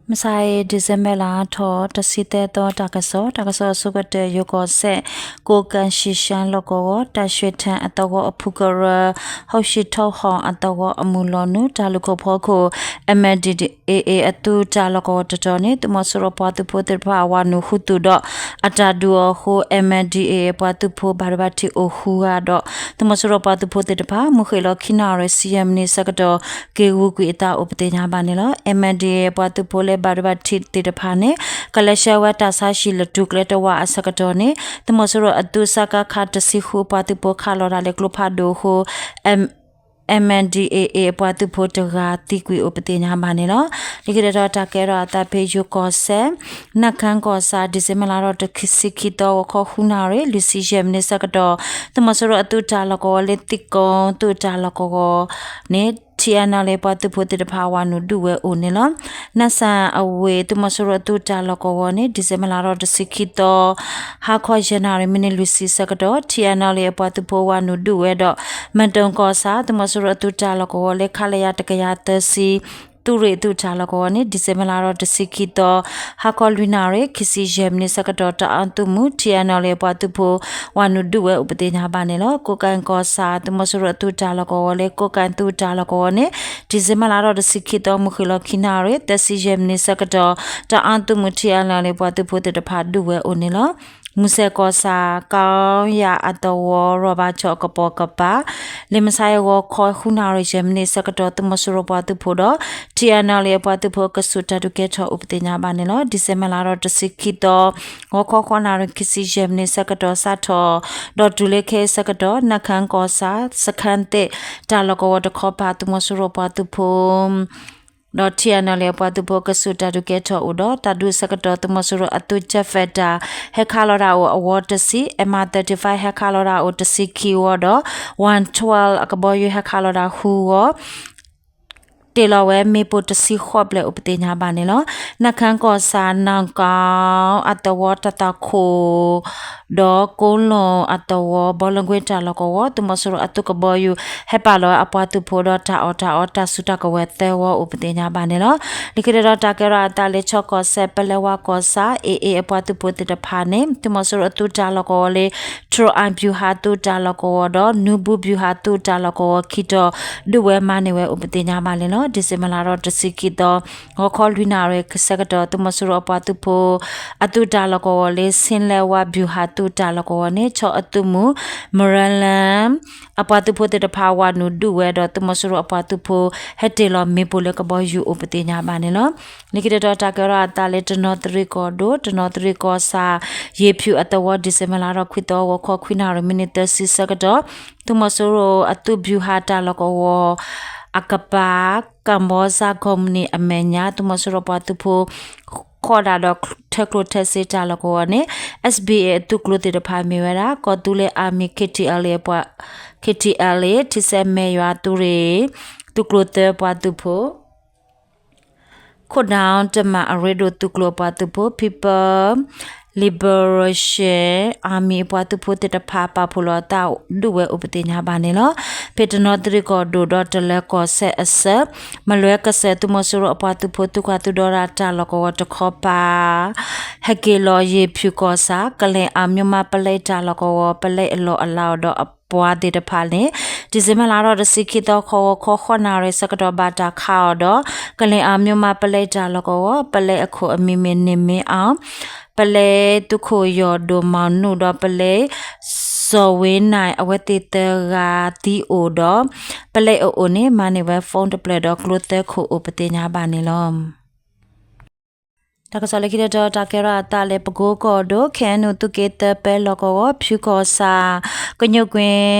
မုၢ်ဆါအံၤ December လါထီၣ် တဆံသၢသီ တၢ်ကစီၣ်, တၢ်ကစီၣ်အဆိကတၢၢ် ယိၤကီၢ်စဲၣ် ကိးကၣ်ၡံၣ်ၡၣ်လီၢ်ကဝီၤ တၢ်ရွှ့ၣ်ထၢၣ်အသဝီအဖုကရၢ ဟီၣ်ဆံထိၣ်ဟီၣ်အသဝီအမုၢ်လီၤနုာ် တၢ်လူၢ်ခိၣ်ဖီခိၣ် MNDAA အသုးတၢ်လီၢ်ကဝီၤတတီၤန့ၣ် သုးမီၤစိရိၤပှၤသုးဖိသ့ၣ်တဖၣ် ဝၤနုာ်ဃုသူၣ်ဒီး အတၢ်ဒုးအီၤအဃိ MNDAA ပှၤသုးဖိဘၣ်ဒိဘၣ်ထံးအိၣ်ဃုဂၤဒီး သုးမီၤစိရိၤပှၤသုးဖိသ့ၣ်တဖၣ် မုၢ်ဃ့ၢ်လီၤခံနၣ်ရံၣ် ဆံယဲၢ်မံးနံးဆၢကတီၢ် က့ၤဂုာ်ကွံာ်အသးအိၣ်ပသ့ၣ်ညါဘၣ်န့ၣ်လီၤ. MNDAA ပှၤသုးဖိလၢဘၣ်ဒိဘၣ်ထံးသ့ၣ်တဖၣ်န့ၣ် ကလဲၤဆှၢဝဲတၢ်ဆါဟံၣ်လၢတူၢ်ကျဲတဝၢအဆၢကတီၢ်န့ၣ် သုးမီၤစိရိၤအသုး စကခ တဆံဃု ပှၤသုးဖိခးလီၤတၢ်လၢကျိဖးဒိၣ်အဃိ MNDAA အပှၤသုးဖိတဂၤသံကွံာ်အိၣ်ပသ့ၣ်ညါဘၣ်န့ၣ်လီၤ. လၢခံတတီၤ တၢ်ကဲထီၣ်အသးဖဲယိၤကီၢ်စဲၣ် နၢ်ခၢၣ်ကီၢ်ဆၣ် December လါထီၣ် တဆံခံသီ ဂီၤခီဃုနၣ်ရံၣ် လွံၢ်ဆံယဲၢ်မံးနံးဆၢကတီၢ် သုးမီၤစိရိၤအသုးတၢ်လီၢ်ကဝီၤလၢသံကိသုးတၢ်လီၢ်ကဝီၤန့ၣ် TNLA ပှၤသုးဖိသ့ၣ်တဖၣ် ဝၤနုာ်ဒုးဝဲအိၣ်န့ၣ်လီၤ. နၢ်စၣ်အဝ့ၢ် သုးမီၤစိရိၤအသုးတၢ်လီၢ်ကဝီၤန့ၣ် December လါထီၣ် တဆံခံသီ ဟါခီယဲၢ်နၣ်ရံၣ် မံးနံးလွံၢ်ဆံဆၢကတီၢ် TNLA အပှၤသုးဖိဝၤနုာ်ဒုးဝဲဒီး မၢတုၤကီၢ်ဆၣ် သုးမီၤစိရိၤအသုးတၢ်လီၢ်ကဝီၤလၢ ခလရ တကယၤသၢဆံ သုးရ့ၣ်အသုးတၢ်လီၢ်ကဝီၤန့ၣ် December လါထီၣ် တဆံခံသီ ဟါခီလွံၢ်နၣ်ရံၣ် ခံဆံယဲၢ်မံးနံးဆၢကတီၢ် တအၣ်သုးမုၢ် TNLA အပှၤသုးဖိ ဝၤနုာ်ဒုးဝဲအိၣ်ပသ့ၣ်ညါဘၣ်န့ၣ်လီၤ. ကိးကၣ်ကီၢ်ဆၣ် သုးမီၤစိရိၤအသုးတၢ်လီၢ်ကဝီၤလၢ ကိးကၣ်သုးတၢ်လီၢ်ကဝီၤန့ၣ် December လါထီၣ် တဆံခံသီ မုၢ်ဃ့ၢ်လီၤခံနၣ်ရံၣ် သၢဆံယဲၢ်မံးနံးဆၢကတီၢ် တအၣ်သုးမုၢ် TNLA ပှၤသုးဖိသ့ၣ်တဖၣ်ဒုးဝဲအိၣ်န့ၣ်လီၤ. မူစဲၣ်ကီၢ်ဆၣ် ကီယၣ်အသဝီ ရီၣ်ဘၣ်ခၠီၣ်အကပိာ်ကပၤ လၢမုၢ်ဆါအံၤဂီၤခီဃုနၣ်ရံၣ်ယဲၢ်မံးနံးဆၢကတီၢ် သုးမီၤစိရိၤပှၤသုးဖိဒီး TNLA အပှၤသုးဖိအကဆူးတၢ်ဒုးကဲထီၣ်အိၣ်ပသ့ၣ်ညါဘၣ်န့ၣ်လီၤ. December လါထီၣ် တဆံခံသီ ဂီၤခီဃိးနၣ်ရံၣ် ခံဆံယဲၢ်မံးနံးဆၢကတီၢ် စးထီၣ်ဒီးတုၤလၢခဲအံၤဆၢကတီၢ် နၢ်ခၢၣ်ကီၢ်ဆၣ် စခန်းသစ် တၢ်လီၢ်ကဝီၤတခီပၤ သုးမီၤစိရိၤပှၤသုးဖိ ဒီး TNLA အပှၤသုးဖိကဆူးတၢ်ဒုးကဲထီၣ်အိၣ်ဒီး တၢ်ဒုးအဆၢကတီၢ် သုးမီၤစိရိၤအသုး jet fighter ဟဲခးလီၤတၢ်အိၣ်အဝီတဆံ, M I thirty-five ဟဲခးလီၤတၢ်အိၣ်တဆံခံဝီဒီး one twelve အကဘီယူၤဟဲခးလီၤတၢ်ဃုဝီ တ့ၢ်လီၤဝဲမ့ၣ်ပိၢ်တဆံဃိးဖျၢၣ်အိၣ်ပသ့ၣ်ညါဘၣ်န့ၣ်လီၤ. နၢ်ခၢၣ်ကီၢ်ဆၣ် နၣ်ကီၣ်အသဝီတၢ်သးခိၣ် ဒီးကိးလိာ်အသဝီ ဘီလၢကွ့တၢ်လီၢ်ကဝီၤ သုးမီၤစိရိၤအသုးကဘီယူၤ ဟဲပာ်လီၤအပှၤသုးဖိဒီးတၢ်အီၣ်တၢ်အီတၢ်စုတၢ်ကဝဲၤသၢဝီအိၣ်ပသ့ၣ်ညါဘၣ်န့ၣ်လီၤ. လၢခံတတီၤ တၢ်ကဲထီၣ်အသးလၢ ခၠီၣ်ကီၢ်စဲၣ် ပလဲဝါကီၢ်ဆၣ် A A အပှၤသုးဖိသ့ၣ်တဖၣ်န့ၣ် သုးမီၤစိရိၤအသုးတၢ်လီၢ်ကဝီၤလၢ ထရိၣ်အၣ် ဗျူဟာ သုးတၢ်လီၢ်ကဝီၤဒီး နူဘူ ဗျူဟာ သုးတၢ်လီၢ်ကဝီၤခံတီၤ ဒုးဝဲမၤန့ၢ်ဝဲအိၣ်ပသ့ၣ်ညါဘၣ်န့ၣ်လီၤ. December လါထီၣ် တဆံခံသီ ဂီၤခီလွံၢ်နၣ်ရံၣ်ဆၢကတီၢ် သုးမီၤစိရိၤအပှၤသုးဖိ အသုးတၢ်လီၢ်ကဝီၤလၢ ဆ့လဲဝါ ဗျူဟာ သုးတၢ်လီၢ်ကဝီၤန့ၣ် ခၠီၣ်အသုးမုၢ် မရလၢ အပှၤသုးဖိသ့ၣ်တဖၣ် ဝၤနုာ်ဒုးဝဲဒီး သုးမီၤစိရိၤအပှၤသုးဖိ ဟဲတ့ၢ်လီၤမ့ၣ်ပိၢ်လၢကဘီယူၤအိၣ်ပသ့ၣ်ညါဘၣ်န့ၣ်လီၤ. လၢခံတတီၤ တၢ်ကဲထီၣ်အသးလၢ တနီသရံၣ်ကီၢ်ဒိၣ် တနီသရံၣ်ကီၢ်ဆၣ် ယ့ၤဖၠူၣ်အသဝီ December လါထီၣ် ခွံသီ ဂီၤခီခွံနၣ်ရံၣ် မံးနံးသၢဆံဆၢကတီၢ် သုးမီၤစိရိၤအသုး ဗျူဟာ တၢ်လီၢ်ကဝီၤအကပၤ ကၣ်ဘီစၢ်ကီၢ်မုၢ်နံၤအမဲာ်ညါ သုးမီၤစိရိၤပှၤသုးဖိ ဃီဒၣ်ဒီးထၢကျိထၢစ့တၢ်လီၢ်ကဝီၤန့ၣ် S B A အသုးကျိၤသ့ၣ်တဖၣ်မ့ၢ်ဝဲဒၣ် ကီၢ်သူလ့ၤ Army K T L A ပှၤ K T L A ထံဆဲမဲာ်ယွၤသုးရ့ၣ် သုးကျိၤသၢပှၤသုးဖိ ခိၣ်ဒၢတမၤအရ့ဒိၣ်သုးကျိၤအပှၤသုးဖိ People Liberation Army အပှၤသုးဖိသ့ၣ်တဖၣ် ပာ်ဖှိၣ်လီၤအသးဒုးဝဲအိၣ်ပသ့ၣ်ညါဘၣ်န့ၣ်လီၤ. ဖဲတနီသရံၣ်ကီၢ်ဒိၣ်ဒီးတလၢၤကီၢ်စဲၣ်အဆၢ မလွဲကစၢၢ် သုးမီၤစိရိၤအပှၤသုးဖိ သုးခွါသုးဒီတၢ်လီၢ်ကဝီၤတခီပၤ ဟဲက့ၤလီၤယ့ၤဖၠူၣ်ကီၢ်ဆၣ် ကလဲၤအါမျိာ်မးပလဲတၢ်လီၢ်ကဝီၤ ပလဲအလီၢ်အလၤအီၤဒီးအပှၤသ့ၣ်တဖၣ်န့ၣ် December လါထီၣ် တဆံခံသီ ဂီၤခီဃိးနၣ်ရံၣ်ဆၢကတီၢ် ဘၣ်တၢ်ခးအီၤဒီး ကလဲၤအါမျိာ်မးပလဲတၢ်လီၢ်ကဝီၤ ပလဲအခိၣ်အမံၤမ့ၢ်န့ၢ်မ့ၢ်အီၤ ပလဲသုးခိၣ်ယီၢ်ဒိၣ်မီၢ်နုာ်ဒီး ပလဲစီၤဝ့နၢ် အဝဲသ့ၣ်သၢဂၤသံအိၣ်ဒီး ပလဲအအိၣ်န့ၣ် မၤန့ၢ်ဝဲ phone တဖျၢၣ်ဒီးကျိသၢခိၣ်အိၣ်ပသ့ၣ်ညါဘၣ်န့ၣ်လီၤ. တၢ်ကစီၣ်လၢခံတတီၤ တၢ်ကဲထီၣ်အသးလၢပကိကီၢ်ဒိၣ် K N U သုးက့သၢပဲလီၢ်ကဝီၤ ဖၠူကီၢ်ဆၣ် ကညိကွ့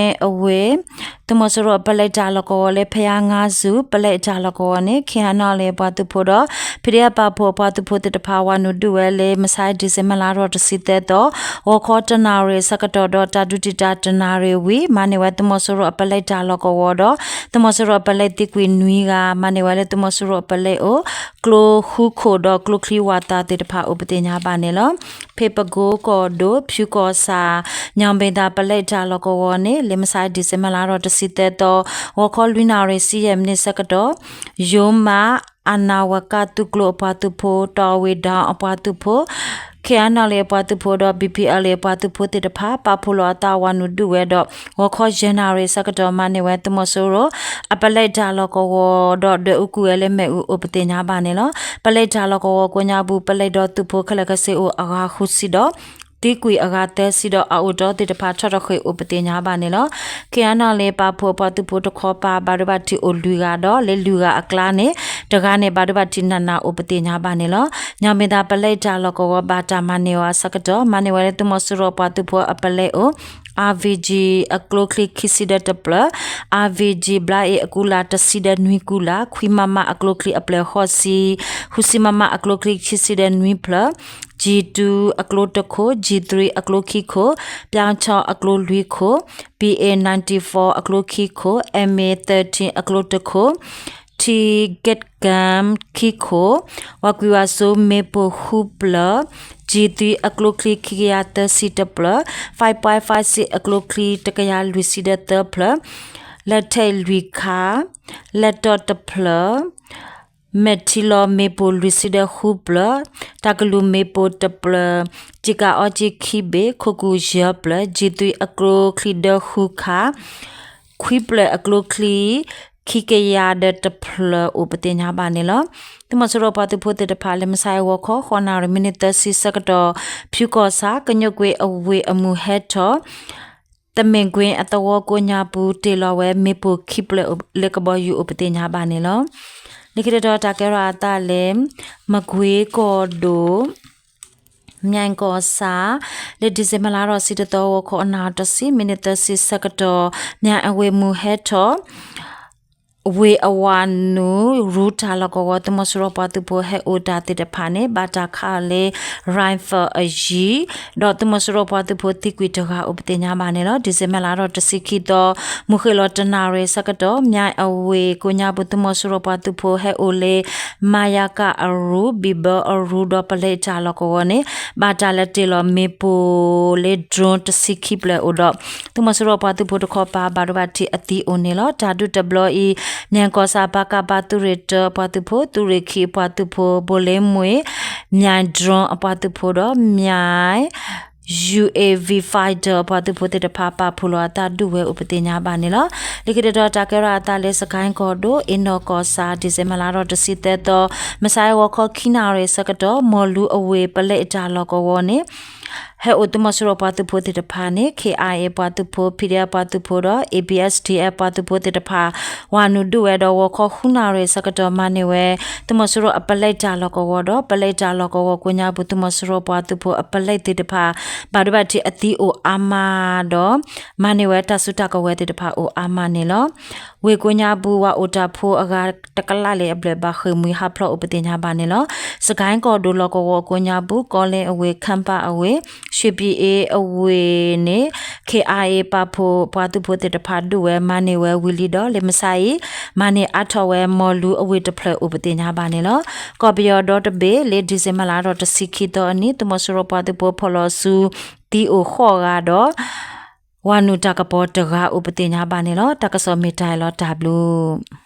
အဝ့ၢ် သုးမီၤစိရိၤအပလဲတၢ်လီၢ်ကဝီၤလၢ ဖယါငါစူၤ ပလဲတၢ်လီၢ်ကဝီၤန့ၣ် K N L A အပှၤသုးဖိဒီး P D F ပာ်ဖှိၣ်အပှၤသုးဖိသ့ၣ်တဖၣ် ဝၤနုာ်ဒုးဝဲလၢ မုၢ်ဆါ December လါထီၣ် တဆံသၢသီ ဂီၤခီတနၣ်ရံၣ်ဆၢကတီၢ်ဒီး တၢ်ဒုးတံာ်တာ်တနၣ်ရံၣ်ဝံၤ မၤန့ၢ်ဝဲသုးမီၤစိရိၤအပလဲတၢ်လီၢ်ကဝီၤဒီး သုးမီၤစိရိၤအပလဲသံကွံာ်နွံဂၤ မၤန့ၢ်ဝဲလၢသုးမီၤစိရိၤအပလဲအိၣ် ကျိဃုခိၣ်ဒီးကျိချံဝးသးသ့ၣ်တဖၣ်အိၣ်ပသ့ၣ်ညါဘၣ်န့ၣ်လီၤ. ဖဲပကိကီၢ်ဒိၣ် ဖၠူကီၢ်ဆၣ် ညောင်ပင်သာ ပလဲတၢ်လီၢ်ကဝီၤန့ၣ် လၢမုၢ်ဆါ December လါထီၣ် တဆံသၢသီ ဂီၤခီလွံၢ်နၣ်ရံၣ် ဆံယဲၢ်မံးနံးဆၢကတီၢ် ယိၤမး အနၢဝကၢ်သူကျိအပှၤသုးဖိ, တီဝ့ၤဒီအပှၤသုးဖိ, ခ့ၣ်အါနီၣ်လ့အပှၤသုးဖိဒီး ဘံၣ်ဖံၣ်အၣ်လ့အပှၤသုးဖိသ့ၣ်တဖၣ် ပာ်ဖှိၣ်လီၤအသးဝၤနုာ်ဒုးဝဲဒီး ဂီၤခီယဲၢ်နၣ်ရံၣ်ဆၢကတီၢ် မၤန့ၢ်ဝဲသုးမီၤစိရိၤ အပလဲတၢ်လီၢ်ကဝီၤဒီး ဒွဲၣ်အူကွံာ်ဝဲလၢမ့ၣ်အူအိၣ်ပသ့ၣ်ညါဘၣ်န့ၣ်လီၤ. ပလဲတၢ်လီၢ်ကဝီၤကိးညါပူၤ ပလဲဒီးသုးဖိခဲလၢာ်ကစ့အိၣ်အဂၤဃုဆံဒီး သံကွံာ်အဂၤသၢဆံဒီး အအိၣ်ဒီးသ့ၣ်တဖၣ်ထီၣ်တဃ့ၢ်အိၣ်ပသ့ၣ်ညါဘၣ်န့ၣ်လီၤ. ခ့ၣ်အါနီၣ်လ့ပာ်ဖှိၣ်အပှၤသုးဖိတခီပၤ ဘၣ်ဒိဘၣ်ထံးအိၣ်လွံၢ်ဂၤဒီး လၢလွံၢ်ဂၤအကျါန့ၣ် တဂၤန့ၣ် ဘၣ်ဒိဘၣ်ထံးနးနးအိၣ်ပသ့ၣ်ညါဘၣ်န့ၣ်လီၤ. ညါမ့ၢ်သး ပလဲတၢ်လီၢ်ကဝီၤဘၣ်တၢ်မၤန့ၢ်အီၤအဆၢကတီၢ် မၤန့ၢ်ဝဲလၢသုးမီၤစိရိၤပှၤသုးဖိအပလဲအိၣ် R V G အကျိချံခံဆံဒီးတဖျၢၣ်, R V G ဘျါအ့အကူလၢ်တဆံဒီးနွံကူလၢ်, ခွံ မမ အကျိချံအဖျၢၣ်ဃိးဆံ, ဃုဆံ မမ အကျိချံခံဆံဒီးနွံဖျၢၣ်, G two အကျိတခိၣ်, G three အကျိခံခိၣ်, ပျီချီအကျိလွံၢ်ခိၣ်, P A ninety-four အကျိခံခိၣ်, M A thirteen အကျိတခိၣ်, T Gatcam ခံခိၣ်, ဝၤကွံာ်ဝၤစိ မ့ၣ်ပိၢ်ဃုဖျၢၣ်, G three အကျိချံခံကယၤသၢဆံတဖျၢၣ်, five point five six အကျိချံတကယၤလွံၢ်ဆံဒီးသၢဖျၢၣ်, လဲထ့ၣ်လွံၢ်ခါ, လဲတီၢ်တဖျၢၣ်, မဲာ်ထံလီၤမ့ၣ်ပိၢ်လွံၢ်ဆံဒီးဃုဖျၢၣ်, တၢ်ကလုၢ်မ့ၣ်ပိၢ်တဖျၢၣ်, စံကၤအီကံခံဘ့ၣ်, ခိၣ်ကူၣ်ယဲၢ်ဖျၢၣ်, G three အကျိချံဒီးဃုခါ, ခွံဖျၢၣ်အကျိချံ ခံကယၤဒီးတဖျၢၣ်အိၣ်ပသ့ၣ်ညါဘၣ်န့ၣ်လီၤ. သုးမီၤစိရိၤပှၤသုးဖိသ့ၣ်တဖၣ် လၢမုၢ်ဆါအံၤဂီၤခီ ဃိးနၣ်ရံၣ် မံးနံးသၢဆံဆၢကတီၢ် ဖၠူကီၢ်ဆၣ် ကညိးကွ့အဝ့ၢ်အမုၢ်ဟဲထီၣ် သမ့ၣ်ကွ့အသဝီကိးညါပူၤ တ့ၢ်လီၤဝဲမ့ၣ်ပိၢ်ခံဖျၢၣ်လၢကဘီယူၤအိၣ်ပသ့ၣ်ညါဘၣ်န့ၣ်လီၤ. လၢခံတတီၤတၢ်ကဲထီၣ်အသးလၢ မကွ့ကီၢ်ဒိၣ် မၠဲၣ်ကီၢ်ဆၣ် လၢ December လါထီၣ်ဆံတသီ ဂီၤခီအနၣ်တဆံ မံးနံးသၢဆံဆၢကတီၢ် မၠဲၣ်အဝ့ၢ်မုၢ်ဟဲထီၣ် ဝ့ၢ်အဝၤနုာ် ရူတၢ်လီၢ်ကဝီၤ သုးမီၤစိရိၤပှၤသုးဖိဟဲအိၣ်တၢ်သ့ၣ်တဖၣ်န့ၣ် ဘၣ်တၢ်ခးအီၤလၢ rifle အယံၤ ဒီးသုးမီၤစိရိၤပှၤသုးဖိသံကွံာ်တဂၤအိၣ်ပသ့ၣ်ညါဘၣ်န့ၣ်လီၤ. December လါထီၣ်တဆံခံသီ မုၢ်ဃ့ၢ်လီၤတနၣ်ရံၣ်ဆၢကတီၢ် မၠဲၣ်အဝ့ၢ်ကိးညါပူၤ သုးမီၤစိရိၤပှၤသုးဖိဟဲအိၣ်လၢ မၤယၤကၣ်အရူ ဘံၣ်ဘၢအရူဒီးပလဲတၢ်လီၢ်ကဝီၤန့ၣ် ဘၣ်တၢ်လဲၤတ့ၢ်လီၤမ့ၣ်ပိၢ်လၢ drone တဆံခံဖျၢၣ်အိၣ်ဒီး သုးမီၤစိရိၤပှၤသုးဖိတခီပၤ ဘၣ်ဒိဘၣ်ထံးအသံအိၣ်န့ၣ်လီၤ. တၢ်ဒုးတဘျီအံၤ မၠဲၣ်ကီၢ်ဆၣ် ပကဖ သုးရ့ၣ်တၢအပှၤသုးဖိ, သုးရ့ၣ်ခံအပှၤသုးဖိ, ဘိၣ်လ့မှ့ၣ်, မၠဲၣ် drone အပှၤသုးဖိဒီး မၠဲၣ် U A V fighter အပှၤသုးဖိသ့ၣ်တဖၣ် ပာ်ဖှိၣ်လီၤအသးဒုးဝဲအိၣ်ပသ့ၣ်ညါဘၣ်န့ၣ်လီၤ. လၢခံတတီၤတၢ်ကဲထီၣ်အသးလၢ စကဲၣ်ကီၢ်ဒိၣ် အ့နီၣ်ကီၢ်ဆၣ် December လါထီၣ်တဆံသၢသီ မုၢ်ဆါအံၤဂီၤခီခံနၣ်ရံၣ်ဆၢကတီၢ် မီၢ်လူအဝ့ၢ်ပလဲတၢ်လီၢ်ကဝီၤန့ၣ် ဟဲအိၣ်သုးမီၤစိရိၤပှၤသုးဖိသ့ၣ်တဖၣ်န့ၣ် K I A ပှၤသုးဖိ, P D F ပှၤသုးဖိဒီး A B S D F ပှၤသုးဖိသ့ၣ်တဖၣ် ဝၤနုာ်ဒုးဝဲဒီး ဂီၤခီဃုနၣ်ရံၣ်ဆၢကတီၢ် မၤန့ၢ်ဝဲ သုးမီၤစိရိၤအပလဲတၢ်လီၢ်ကဝီၤဒီး ပလဲတၢ်လီၢ်ကဝီၤကိးညါပူၤ သုးမီၤစိရိၤပှၤသုးဖိအပလဲသ့ၣ်တဖၣ် ဘၣ်ဒိဘၣ်ထံးအသံအိၣ်အါမးဒီး မၤန့ၢ်ဝဲတၢ်စုတၢ်ကဝဲၤသ့ၣ်တဖၣ်အိၣ်အါမးန့ၣ်လီၤ. ဝ့ၢ်ကိးညါပူၤ ဝၤအိၣ်တၢ်ဖိအဂၤတကလးလၢအဘျဲၣ်ဘၣ်ဃ့ၢ်မှံဟးဖျိးအိၣ်ပသ့ၣ်ညါဘၣ်န့ၣ်လီၤ. စကဲၣ်ကီၢ်ဒိၣ်လီၢ်ကဝီၤကိးညါပူၤ ကီလ့ၣ်အဝ့ၢ် ခၢၣ်ပၣ်အဝ့ၢ် ရွှ့ၣ်ပံၤအ့အဝ့ၢ်န့ၣ် K I A ပာ်ဖှိၣ်ပှၤသုးဖိသ့ၣ်တဖၣ်ဒုးဝဲမၤန့ၢ်ဝဲဝံၤလံဒီး လၢမုၢ်ဆါအံၤ မၤန့ၢ်အါထီၣ်ဝဲမီၢ်လူအဝ့ၢ်တဖျၢၣ်အိၣ်ပသ့ၣ်ညါဘၣ်န့ၣ်လီၤ. ကီၢ်ပယီၤဒီတဘ့ၣ် လၢ December လါထီၣ်တဆံခံသီအနံၤ သုးမီၤစိရိၤပှၤသုးဖိဖီၣ်လီၤဆူ သံအိၣ်ဃိးဂၤဒီး ဝၤနုာ်တၢ်ကပီၤတဂၤအိၣ်ပသ့ၣ်ညါဘၣ်န့ၣ်လီၤ. တၢ်ကစီၣ်မ့ၢ်တၢ်အံၤလီၤ တၢ်ဘျုး